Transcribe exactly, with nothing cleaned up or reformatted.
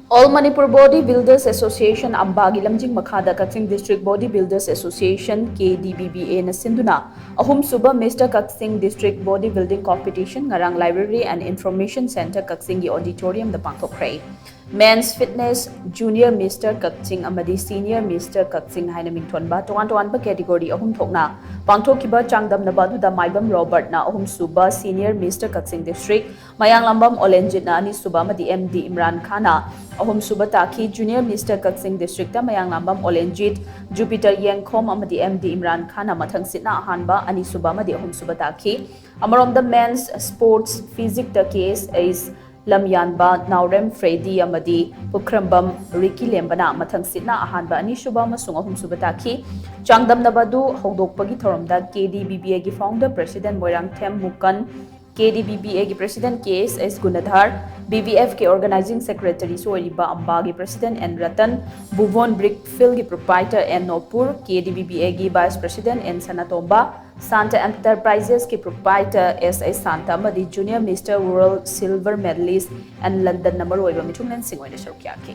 All Manipur Body Builders Association, ꯑꯝꯕꯥꯒꯤ ꯂꯝꯖꯤꯡ ꯃꯈꯥꯗ ꯀꯛꯆꯤꯡ District Body Builders Association, K D B B A ꯅ ꯁꯤꯟꯗꯨꯅ ꯑꯍꯨꯝꯁꯨꯕ Mister Kakching District Body Building Competition ꯉꯔꯥꯡ Library and Information Center ꯀꯛꯆꯤꯡꯒꯤ auditorium ꯗ ꯄꯥꯡꯊꯣꯛꯈ꯭ꯔꯦ꯫ Men's Fitness, Junior Mister Kakching ꯑꯃꯗꯤ Senior Mister Kakching ꯍꯥꯏꯅ ꯃꯤꯡꯊꯣꯟꯕ ꯇꯣꯉꯥꯟ ꯇꯣꯉꯥꯟꯕ category ꯑꯍꯨꯝ ꯊꯣꯛꯅ ꯄꯥꯡꯊꯣꯛꯈꯤꯕ ꯆꯥꯡꯗꯝꯅꯕ ꯑꯗꯨꯗ ꯃꯥꯏꯕꯝ ꯔꯣꯕꯔꯠꯅ ꯑꯍꯨꯝꯁꯨꯕ, Senior Mister Kakching District, ꯃꯌꯥꯡꯂꯥꯝꯕꯝ ꯑꯣꯂꯦꯟꯖꯤꯠꯅ ꯑꯅꯤꯁꯨꯕ ꯑꯃꯗꯤ M D ꯏꯝꯔꯥꯟ ꯈꯥꯟꯅ ꯑꯍꯨꯝꯁꯨꯕ ꯇꯥꯈꯤ꯫ Junior Mister Kakching District ꯇ ꯃꯌꯥꯡꯂꯥꯝꯕꯝ ꯑꯣꯂꯦꯟꯖꯤꯠ, ꯖꯨꯄꯤꯇꯔ ꯌꯦꯡꯈꯣꯝ ꯑꯃꯗꯤ M D ꯏꯝꯔꯥꯟ ꯈꯥꯟꯅ ꯃꯊꯪ ꯁꯤꯠꯅ ꯑꯍꯥꯟꯕ, ꯑꯅꯤꯁꯨꯕ ꯑꯃꯗꯤ ꯑꯍꯨꯝꯁꯨꯕ ꯇꯥꯈꯤ꯫ ꯑꯃꯔꯣꯝꯗ Men's Sports Physique ꯇ K S H ꯂꯝꯌꯥꯟꯕ ꯅꯥꯎꯔꯦꯝ ꯐ꯭ꯔꯦꯗꯤ ꯑꯃꯗꯤ ꯄꯨꯈ꯭ꯔꯝꯕꯝ ꯔꯤꯀꯤ ꯂꯦꯝꯕꯅ ꯃꯊꯪ ꯁꯤꯠꯅ ꯑꯍꯥꯟꯕ, ꯑꯅꯤꯁꯨꯕ ꯑꯃꯁꯨꯡ ꯑꯍꯨꯝꯁꯨꯕ ꯇꯥꯈꯤ꯫ ꯆꯥꯡꯗꯝꯅꯕ ꯑꯗꯨ ꯍꯧꯗꯣꯛꯄꯒꯤ ꯊꯧꯔꯝꯗ K D B B A ꯒꯤ Founder President Moirangthem ꯃꯨꯀꯟ, K D B B A ꯒꯤ President K S H ꯒꯨꯅꯙꯥꯔ, B B F ꯀꯤ Organizing Secretary ꯁꯨ ꯑꯣꯏꯔꯤꯕ ꯑꯝꯕꯥꯒꯤ President N Ratan, Bubon Brick Field ꯒꯤ Proprietor N Nopur, K D B B A ꯒꯤ Vice President N Sanatomba, Santa Enterprises ꯀꯤ Proprietor S H Santa ꯑꯃꯗꯤ Junior Mister World Silver Medalist N ꯂꯟꯗꯟꯅ ꯃꯔꯨꯑꯣꯏꯕ ꯃꯤꯊꯨꯡꯂꯦꯟꯁꯤꯡ ꯑꯣꯏꯅ ꯁꯔꯨꯛ ꯌꯥꯈꯤ꯫